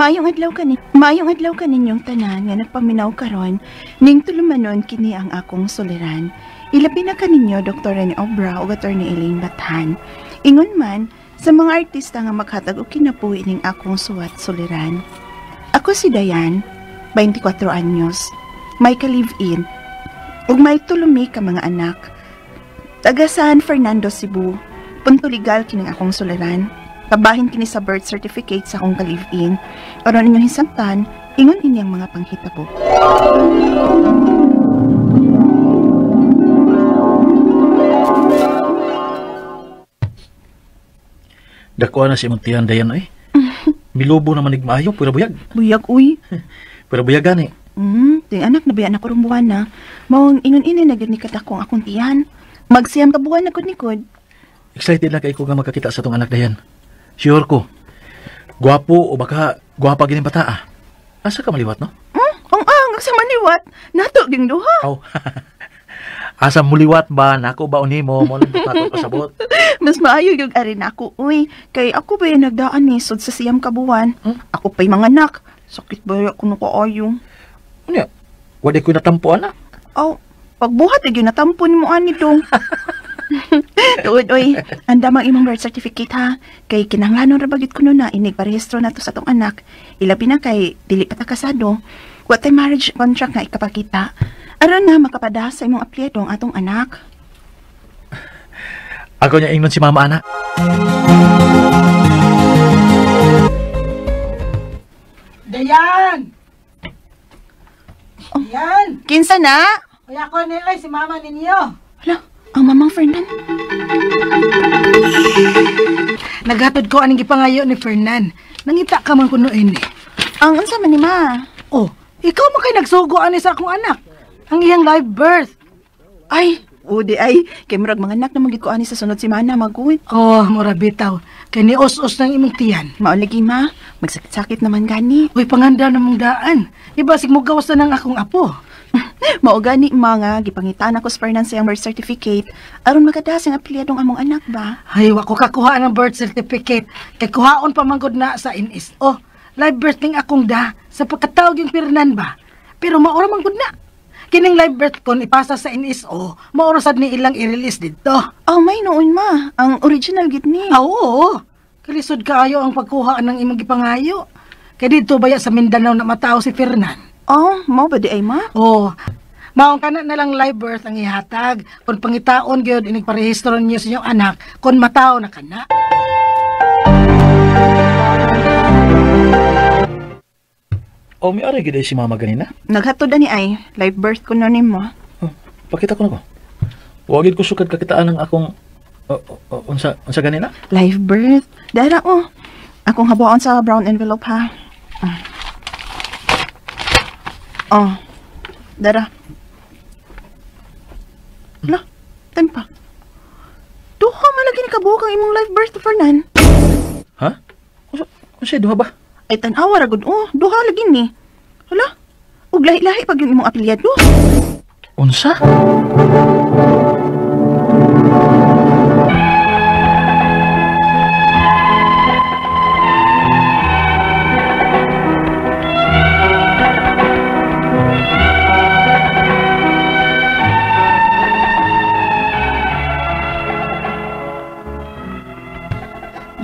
Maayong adlaw kaninyong tanan nga nagpaminaw karon ning tulumanon kini ang akong suliran. Ilabi na kaninyo Dr. Rene Obra ug Attorney Elaine Bathan. Ingon man sa mga artista nga maghatag og kinabuhi ning akong suwat suliran. Ako si Dayan, 24 anyos, may ka-live-in ug may tulumi ka mga anak. Taga San Fernando, Cebu. Punto legal kining akong suliran. Kabahin kini sa birth certificate sa akong ka-live-in. Aron inyong hisabtan, ingon ini ang mga panghitabo. Dakuha na si imong tiyan, Dayan, eh. Milubo na manig maayo, pura buyag. Buyag, uy. Pura buyag gani. Ting anak, nabayaan ako rong buwan na. Maong ingon ini na gyud ni kadako ang akong tiyan. Magsiyam ka buwan na gud ni Kod. Excited na kay ko nga makakita sa tong anak, Dayan. Sure ko. Gwapo o baka gwapa gining bata, ah. Asa ka maliwat, no? Ang sa maliwat. Nato ging duha. Aw. Asa muliwat ba? Nako ba unimo? Mo lang ato pasabot. Mas maayo yung ari nako, uy. Kay ako ba yung nagdaan ni sud sa siyam ka buwan. Hmm? Ako pa'y mga anak. Sakit ba ako no kaayo? Unya, wala ko natampuan na. Aw, pagbuhat ay natampo ni mo ani dong. Tuod, oy, andam ang imong birth certificate ha. Kay kinahanglanon ra bagit kuno na inig parehistro nato sa atong anak. Ilabi na kay dili pa ta kasado. Wa tay marriage contract nga ikapakita. Aron nga makapada sa imong apelyido ang atong anak. Ako niya ingnon si mama ana. Dayan! Oh. Dayan! Kinsa na? Kuya ko ni ay si mama ninyo. Hala, ang mamang Fernan. Naghatod ko aning gipangayo ni Fernan. Nangita ka man kuno ini. Ang unsa man ni ma? Oh, ikaw man kay nagsugo ani sa akong anak. Ang iyang live birth. Ay, udi ay kay murag mga anak na magid ko ani sa sunod semana magud. Oh, mura bitaw. Kay ni os-os nang imong tiyan. Mao lagi ma, magsakit-sakit naman gani. Uy, panganda na mong daan. Iba sig mo gawas na ng akong apo. Mao gani ma nga gipangitaan ako sa Fernan sa iyang birth certificate aron makadasing apelyadong among anak ba. Ay, wa ko kakuha ng birth certificate. Kay kuhaon pa man gud na sa NSO. Live birth ning akong da sa pagkatawag yung Fernan ba. Pero maura man gud na. Kining live birth kon ipasa sa NSO, maura sad ni ilang i-release didto. Oh, may noon ma, ang original gid ni. Ah, oo. Kalisod kaayo ang pagkuha ng imong gipangayo. Kay didto baya sa Mindanao na matao si Fernan. Oh, mao ba di ay ma? Oh, maong kana na lang live birth ang ihatag. Kung pangitaon gyud inig parehistro ninyo sa inyong anak, kung matao na kana. O, may ari gid ay si mama ganina. Naghatod ani ay live birth ko no nimo. Oh, pakita ko na ko. Wagid ko sukad kakitaan ang akong unsa ganina? Live birth. Dara oh. Akong habuon sa brown envelope ha. Oh. Dara. Hala, tempa. Duha man lagi ni kabuok ang imong live birth, Fernan. Ha? Unsa duha ba? Ay tan-awa ra gud oh, duha lagi ni. Hala. Ug lahi-lahi pag yung imong apelyido. Unsa?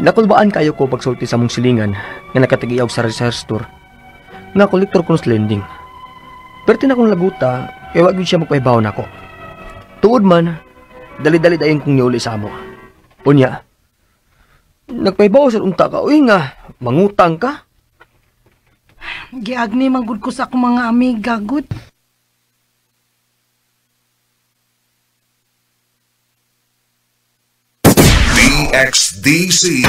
Nakulbaan kayo ko pagsulti sa mong silingan nga nakatigiyaw sa research store nga kolektor ko sa lending. Pero tinakong laguta, kaya wag yun siya magpahibaw na ako. Tuod man, dali-dali dayon kong niuli sa amo. Unya, nagpahibaw sa unta ka, uy nga, mangutang ka. Giagni man gud ko sa akong mga amiga gud. DXDC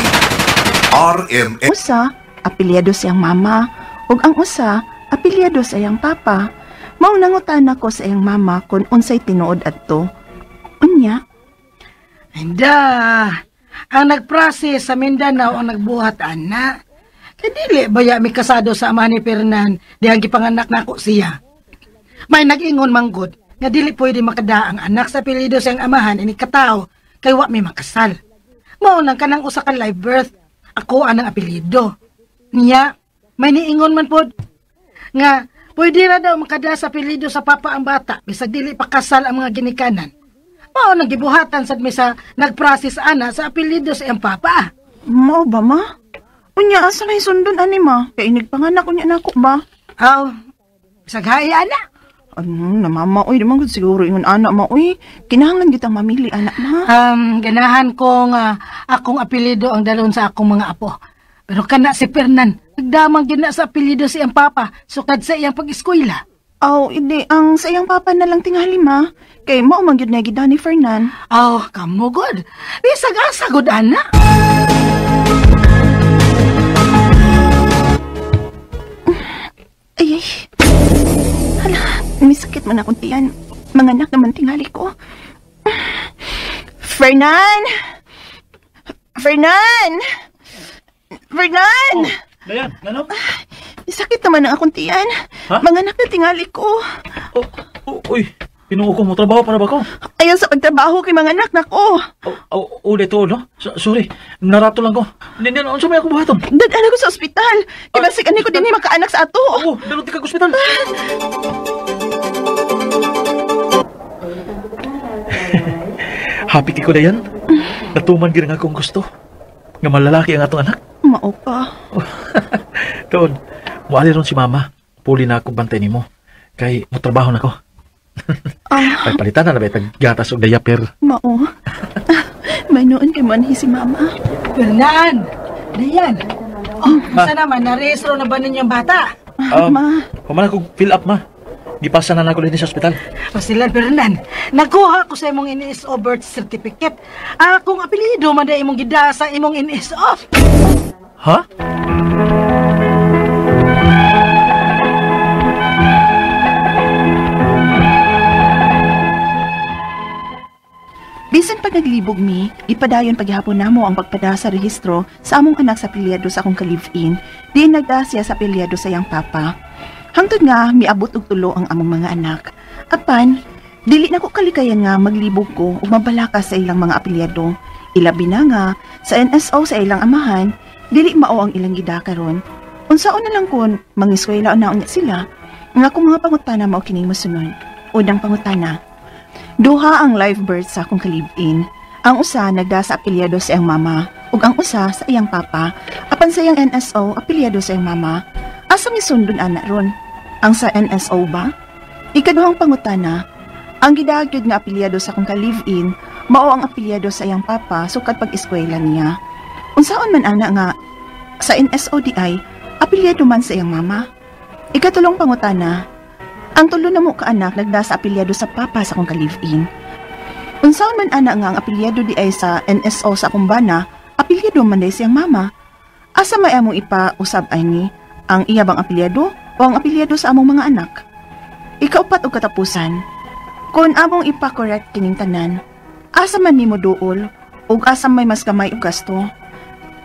RM Usa, apelyado siyang mama, ug ang usa, apelyado sa iyang papa. Mao nangutan ako sa iyang mama kung unsay tinuod adto. Unya, Inda, ang nagprocess sa Mindanao ang nagbuhat ana. Kay dili baya mi kasado sa ama ni Fernan dihang gipanganak nako siya. May nag-ingon manggod nga dili pwede makada ang anak sa apelyido sa iyang amahan ini katawo kay wa mi makasal. Mao nang kanang usa ka live birth, ako anang apelyido. Niya, May niingon man pod nga pwede ra daw makada sa apelyido sa papa ang bata bisag dili pa kasal ang mga ginikanan. Mao nang gibuhatan sad mi sa nagprocess ana sa apelyido sa iyang papa. Mao ba, ma? Unya, asa may sundon ani, ma? Kay nagpanganak unya nako ba? Aw, bisag hay ana. Ano, na mama, oy, di man gud siguro ingon ana, ma, oy. Kinahanglan gyud ang mamili, anak, ma. Ganahan ko nga akong apelyido ang dalon sa akong mga apo. Pero kana si Fernan, nagdamang gyud na sa apelyido sa iyang papa, sukad sa iyang pag-eskwela. Aw, hindi, ang sa iyang papa na lang tingali, ma. Kay mao man gyud na gid ni Fernan. Aw, kamo gud. Bisag asa gud ana. Ay, ay. Hala, may sakit man akong tiyan. Manganak naman tingali ko. Fernan! Fernan! Fernan! Oh, Dayan, ngano? May sakit naman ang akong tiyan. Ha? Manganak na tingali ko. Oh, oh, uy, pinuo ko mo trabaho para ba ko? Ayaw sa pagtrabaho kay mga anak nako. Oh, oh, oh, dito, no? Sorry, narato lang ko. Hindi, unsa may ako buhaton? Dadaan ako sa ospital. Kay basig ani ko dinhi makaanak sa ato. Oh, dalot ka ospital. Happy kay ko, Dayan. Natuman gyud ang akong gusto. Nga malalaki ang atong anak. Mao pa. Doon, muali ron si mama. Puli na akong bantay nimo. Kay motrabaho na ko. Ah, Ay, palitan na na ba itag gatas og diaper. Mao. May noon kay manhi si mama. Fernan, Dayan. Oh, unsa naman, narehistro na ba ninyong bata? Ma. Human ako fill up, ma. Gipasa na nako dinhi sa ospital. Pasilan, Fernan, nakuha ko sa imong NSO birth certificate. Akong apelyido man na imong gida sa imong NSO. Ha? Bisan pag naglibog mi, ipadayon paghapon namo ang pagpada sa rehistro sa among anak sa pilyado sa akong ka-live-in, di nagda siya sa pilyado sa iyang papa. Hangtod nga, miabot og tulo ang among mga anak. Apan, dili na ko kalikayan nga maglibog ko ug mabalaka sa ilang mga apelyado. Ilabi na nga, sa NSO sa ilang amahan, dili mao ang ilang gida karon. Unsaon na lang kun mangiskwela na unya sila, nga akong mga pangutana mao kining mosunod. Unang pangutana, duha ang live birth sa akong ka-live-in. Ang usa nagda sa apelyado sa iyang mama ug ang usa sa iyang papa. Apan sa iyang NSO, apelyado sa iyang mama. Asa misundon ana ron? Ang sa NSO ba? Ikaduhang pangutana, ang gidagyod nga apelyado sa akong ka-live-in mao ang apelyado sa iyang papa sukad pag-eskwela niya. Unsaon man ana nga sa NSO di ay apelyado man sa iyang mama? Ikatulong pangutana, ang tulo na mo kaanak nagda sa apelyado sa papa sa akong ka-live-in. Unsaon man ana nga ang apelyado di ay sa NSO sa akong bana, apelyado man di siyang mama. Asa may among ipa-usab ay ni ang iya bang apelyado o ang apelyado sa among mga anak? Ikaupat og katapusan, kung among ipa-correct kining tanan, asa man nimo duol ug asa may mas gamay og gasto?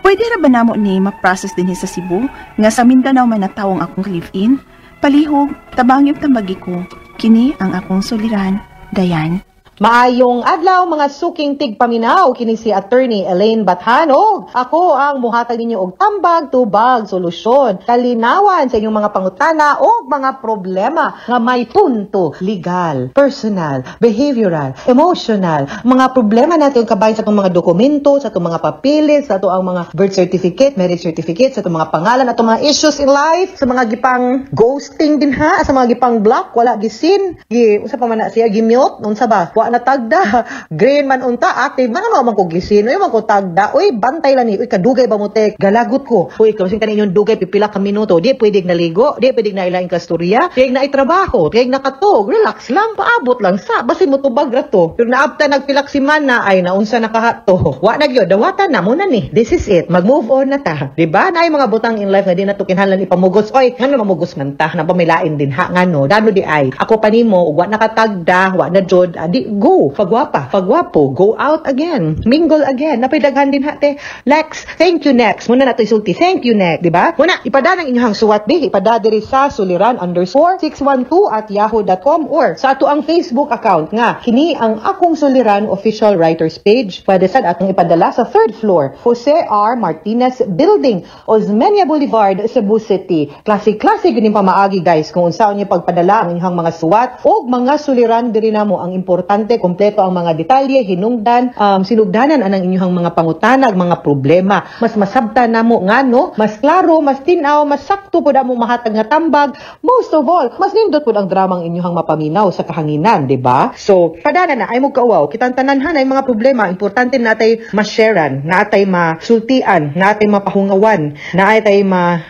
Pwede ra ba namo ni ma-process dinhi sa Cebu nga sa Mindanao man natawong akong live-in? Palihog, tabangib tambagi ko. Kini ang akong suliran. Dayan. Maayong adlaw mga suking tigpaminaw, kini si Attorney Elaine Bathanog. Ako ang muhatag ninyo og tambag tubag solusyon, kalinawan sa inyong mga pangutana o mga problema nga may punto legal, personal, behavioral, emotional, mga problema natin kabay sa atong mga dokumento, sa atong mga papeles, sa atong ang mga birth certificate, marriage certificate, sa atong mga pangalan, atong mga issues in life, sa mga gipang ghosting din ha, sa mga gipang block, wala gisin, gi usa pa man na siya gi-mute, unsa ba? Wa na tagda. Green man unta, active man, ano man ko gisin, uy man ko tagda, uy bantay lang ni, uy kadugay ba mo tek, galagot ko. Uy kamasing kanin inyong dugay pipila ka minuto, di pwede naligo, di pwede na ilaing kasturya, di na itrabaho, di nakatog, relax lang, paabot lang sa, basin mo tubag ra to. Pero naabta nagpilak si man na, ay naunsa na kahato. Wa na gyud, dawatan na mo na ni. This is it, mag-move on na ta. Di ba? Naay mga butang in life nga di na to kinahanglan ipamugos. Oy, ngano mamugos man ta, napamilain din ha, ngano, dano di ay. Ako pa nimo, ug wa nakatagda, wa na jud, di Go, pagwapa, pagwapo, go out again, mingle again. Napay daghan din ha, te. Lex, thank you next. Muna na to isulti. Thank you next, di ba? Muna, ipada ng inyong suwat di, ipada diri sa suliran_612@yahoo.com or sa ato ang Facebook account nga kini ang Akong Suliran Official Writers Page. Pwede sad atong ipadala sa third floor, Jose R. Martinez Building, Osmeña Boulevard, Cebu City. Klase-klase gyud pamaagi, guys, kung unsaon niyo pagpadala ang inyong mga suwat o mga suliran diri namo. Ang importante, kompleto ang mga detalye, hinungdan, sinugdanan anang inyong mga pangutanag, mga problema. Mas masabta namo ngano, mas klaro, mas tin-aw, mas sakto pud amo mahatag nga tambag. Most of all, mas nindot pud ang dramang inyong mapaminaw sa kahanginan, di ba? So, padana na, ay mo kauwaw, kitang tanan ay mga problema, importante natay ma-sharean, natay masultian, natay mapahungawan, natay ma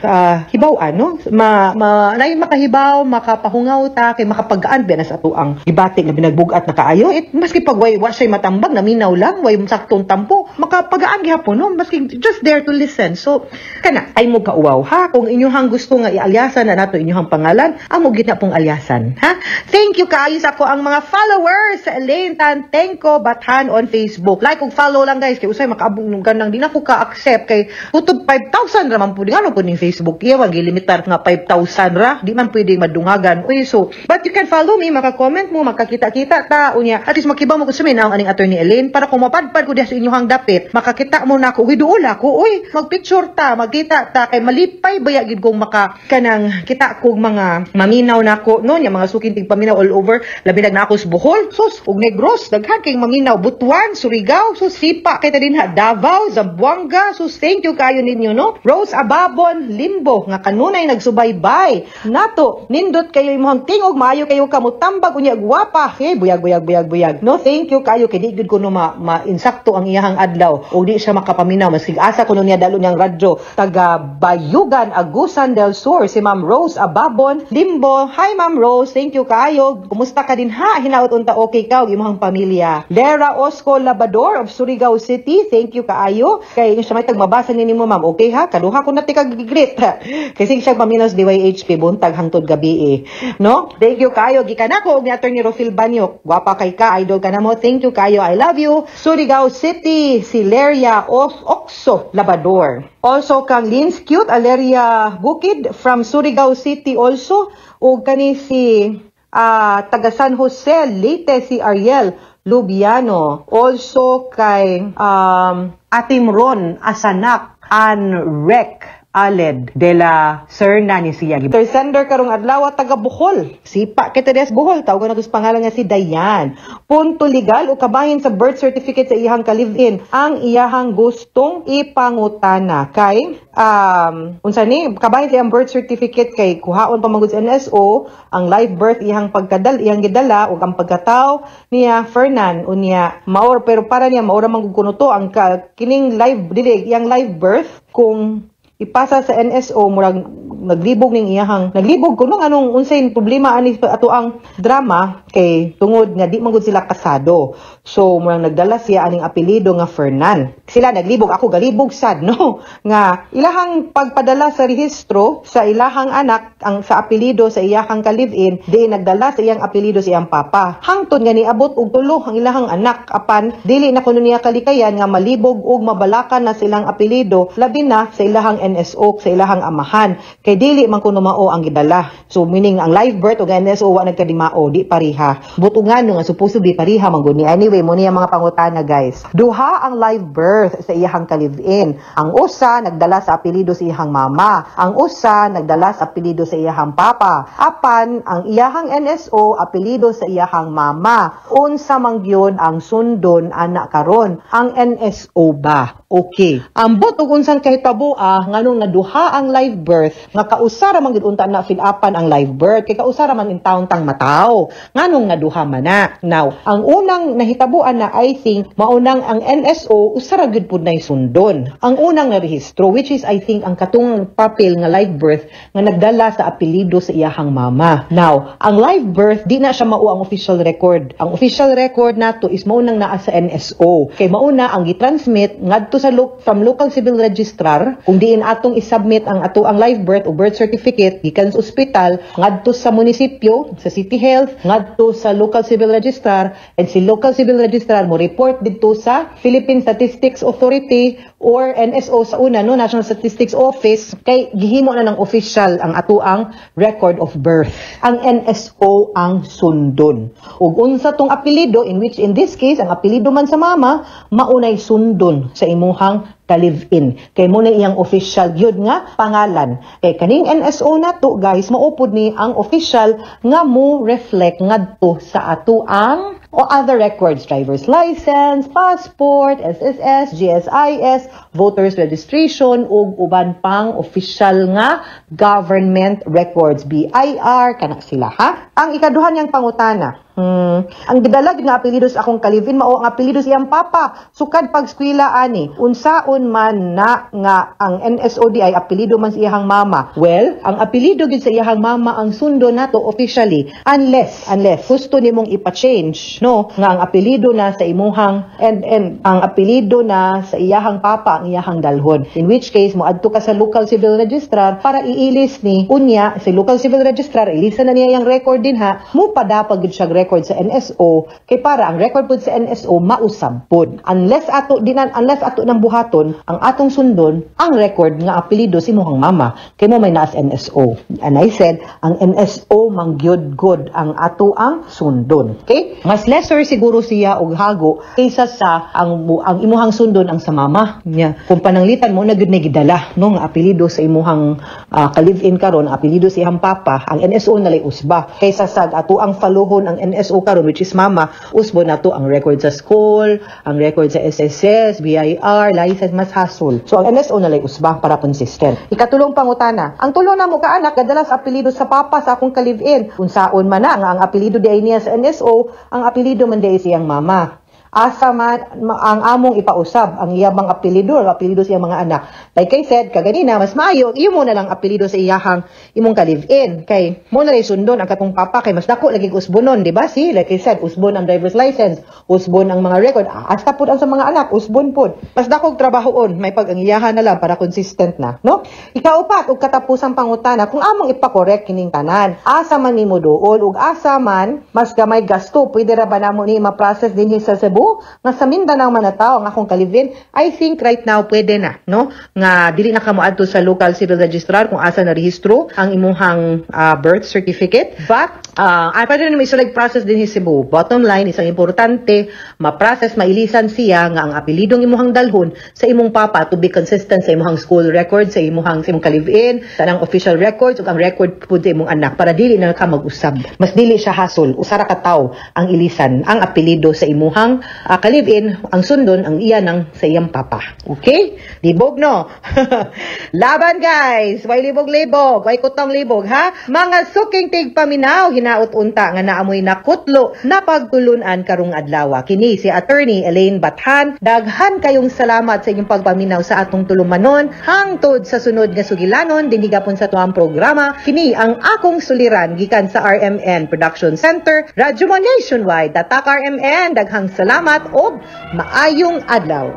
hibaw-an, no? Ma, ma nay makahibaw, makapahungaw ta kay makapagaan ba na sa ato ang gibati nga binagbugat na kaayo. It maski pag way wa siya matambag, naminaw lang, way saktong tampo, makapagaan gihapon, no? Maski just there to listen. So, kana ay mo kauwaw ha, kung inyong gusto nga ialyasan na nato inyong pangalan, amo gid na pong alyasan, ha? Thank you kaayo sa ako ang mga followers sa Elaine Tantenko Bathan on Facebook. Like ug follow lang, guys, kay usay makaabong nung ganang di na ko ka-accept kay kutob 5,000 ra man pud ngano pud ning Facebook. Iya wag gilimitar nga 5,000 ra, di man pwede madungagan. Uy, so but you can follow me, maka-comment mo, makakita-kita ta unya. At least makibaw mo kung sa ang aning Attorney Elaine para kung mapadpad ko diha sa inyong dapit, makakita mo na ako. Uy, duol ako. Uy, magpicture ta, magkita ta kay malipay baya gid kong maka kanang kita kog mga maminaw nako, no, nya mga suking tigpaminaw all over, labi na ako sa Bohol, sus, ug Negros, daghan kay maminaw, Butuan, Surigao, sus, sipa kay ta dinha, Davao, Zamboanga, sus, thank you kayo ninyo, no? Rose Ababon Limbo nga kanunay nagsubaybay nato, nindot kayo imong tingog, maayo kayo kamutambag unya gwapa, hey, buyag buyag buyag buyag, no? Thank you kayo kay di gud kuno ma, ma-insakto ang iyahang adlaw ug di siya makapaminaw maski asa kuno niya dalo niyang radyo. Taga Bayugan, Agusan del Sur si Ma'am Rose Ababon Limbo. Hi, Ma'am Rose, thank you kayo. Kumusta ka din ha? Hinaot unta okay ka ug imong pamilya. Lera Osco Labador of Surigao City, thank you kaayo kay siya may tagmabasa ni nimo, ma'am. Okay ha, kaduha ko na ti kag greet kasi siya paminaw sa DYHP buntag hangtod gabi eh, no? Thank you kayo. Gikan ako og ni Attorney Rofil Banyok, gwapa kay ka, idol ka na mo. Thank you kayo, I love you. Surigao City, si Leria of Oxo Labador. Also kang Lins Cute Aleria Bukid from Surigao City also, ug kani si taga San Jose, Leyte, si Ariel Lubiano. Also kay Atim Ron Asanak Anrek Aled de la Serna ni siya. Sir sender karong adlaw taga Bohol. Sipa kita des Bohol, tawag na sa pangalan nga si Dayan. Punto legal o kabahin sa birth certificate sa iyang ka-live-in ang iyahang gustong ipangutana kay unsa ni kabahin sa iyang birth certificate kay kuhaon pa man gud sa NSO ang live birth iyang pagkadal iyang gidala ug ang pagkataw niya Fernan. Unya maor, pero para niya maora man gud kuno to ang ka, kining live dili iyang live birth kung ipasa sa NSO, murag naglibog ning iyahang naglibog kuno. Anong unsay problema ani ato ang drama kay tungod nga di man gud sila kasado, so murag nagdala siya aning apelyido nga Fernan. Sila naglibog, ako galibog sad, no, nga ilahang pagpadala sa rehistro sa ilahang anak ang sa apelyido sa iyahang ka-live-in, di nagdala sa iyang apelyido sa iyang papa hangtod nga niabot og tulo ang ilahang anak. Apan dili na kuno niya kalikayan nga malibog og mabalakan na silang apelyido, labi na sa ilahang NSO sa ilahang amahan, kay dili man kuno mao ang gidala. So meaning ang live birth ug NSO wa nagkadimao, di pareha. Butungan no nga supposedly pareha man gud ni. Anyway, mo niya mga pangutana, guys. Duha ang live birth sa iyahang ka-live-in. Ang usa nagdala sa apelyido sa iyahang mama, ang usa nagdala sa apelyido sa iyahang papa. Apan ang iyahang NSO, apelyido sa iyahang mama. Unsa man gyud ang sundon ana karon, ang NSO ba? Okay. Ambot og unsang kahitabo nganong naduha ang live birth nga kausara man gid unta na fill upan ang live birth kay kausara man in town tang mataw, nganong naduha man na? Now, ang unang nahitabuan na, I think maunang ang NSO usara gyud pud nay sundon. Ang unang narehistro, which is I think ang katong papel nga live birth nga nagdala sa apelyido sa iyahang mama. Now, ang live birth di na siya mao ang official record. Ang official record nato is maunang naa sa NSO. Kay mauna ang gitransmit ngadto sa from local civil registrar kung diin. atong isubmit ang ato ang live birth o birth certificate gikan sa ospital ngadto sa munisipyo, sa City Health, ngadto sa local civil registrar, and si local civil registrar mo report didto sa Philippine Statistics Authority or NSO sa una, no, National Statistics Office, kay gihimo na ng official ang ato ang record of birth. Ang NSO ang sundon. Ug unsa tong apelyido, in which in this case ang apelyido man sa mama, maunay sundon sa imuhang ka-live-in. Kay mo na iyang official gyud nga pangalan. Kay kaning NSO nato, guys, maupod ni ang official nga mo reflect ngadto sa ato ang o other records, driver's license, passport, SSS, GSIS, voters registration, ug uban pang official nga government records, BIR, kana sila, ha. Ang ikaduha niyang pangutana, ang gidala gid nga apelyido sa akong ka-live-in mao ang apelyido sa iyang papa. Sukad pag-eskwela ani, unsaon man na nga ang NSOD ay apelyido man sa iyang mama? Well, ang apelyido gid sa iyang mama ang sundo nato officially, unless gusto nimong ipa-change, no, nga ang apelyido na sa imuhang and ang apelyido na sa iyahang papa ang iyahang dalhon. In which case moadto ka sa local civil registrar para iilis ni. Unya si local civil registrar, ilisan na niya yang record din ha, mo padapag gid siya record sa NSO kay para ang record pud sa NSO mausab pud. Unless ato dinan, unless ato nang buhaton ang atong sundon ang record nga apelyido si imuhang mama kay mo may naas NSO. And I said ang NSO mangyud good ang ato ang sundon. Okay? Mas lesser siguro siya og hago kaysa sa ang imuhang sundon ang sa mama niya. Kung pananglitan mo na gyud na gidala, no, nga apelyido sa imuhang ka-live-in karon, apelyido sa iyang papa, ang NSO na lay usba kaysa sa ato ang faluhon ang NSO karon, which is mama, usbo nato ang record sa school, ang record sa SSS, BIR, license, mas hassle. So ang NSO na lay usba para consistent. Ikatulong pangutana, ang tulo na mo ka anak gadala sa apelyido sa papa sa akong ka-live-in. Unsaon man na nga ang apelyido di ay niya sa NSO, ang apelyido man di ay siyang mama? Asa man ang among ipausab ang iya bang apelyido o apelyido sa iyang mga anak? Like I said kaganina, mas maayo iyo mo na lang apelyido sa iyahang imong ka-live-in kay mo na rin sundon ang katong papa kay mas dako lagi usbonon, di ba? Si like I said, usbon ang driver's license, usbon ang mga record, hasta pud ang sa mga anak usbon pud. Mas dako og trabahoon may pag ang iyahan na lang para consistent na, no? Ikaupat ug katapusang pangutana, kung among ipa-correct kining tanan, asa man nimo duol ug asa man mas gamay gasto? Pwede ra ba namo ni ma-process dinhi sa Cebu nga sa Mindanao man na tao ang akong ka-live-in? I think right now pwede na, no, nga dili na kamo adto sa local civil registrar kung asa na rehistro ang imuhang birth certificate, but ay pwede na may process din sa Cebu. Bottom line, isang importante, ma-process, mailisan siya nga ang apelidong imuhang dalhon sa imong papa to be consistent sa imuhang school record, sa imong ka-live-in, tanang official records ug ang record pud sa imong anak para dili na ka mag-usab. Mas dili siya hassle, usa ra ka tawo ang ilisan ang apelyido sa imuhang ka-live-in, ang sundon ang iya ng sa iyang papa. Okay? Libog, no? Laban, guys! Way libog-libog, way kutong libog, ha? Mga suking tigpaminaw, hinaut unta nga naamoy nakutlo na pagtulunan karong adlaw. Kini si Attorney Elaine Bathan. Daghan kayong salamat sa inyong pagpaminaw sa atong tulumanon. Hangtod sa sunod nga sugilanon, dinhi gapon sa tuang programa. Kini ang akong suliran gikan sa RMN Production Center, Radyo Mo Nationwide. Tatak RMN, daghang salamat og maayong adlaw.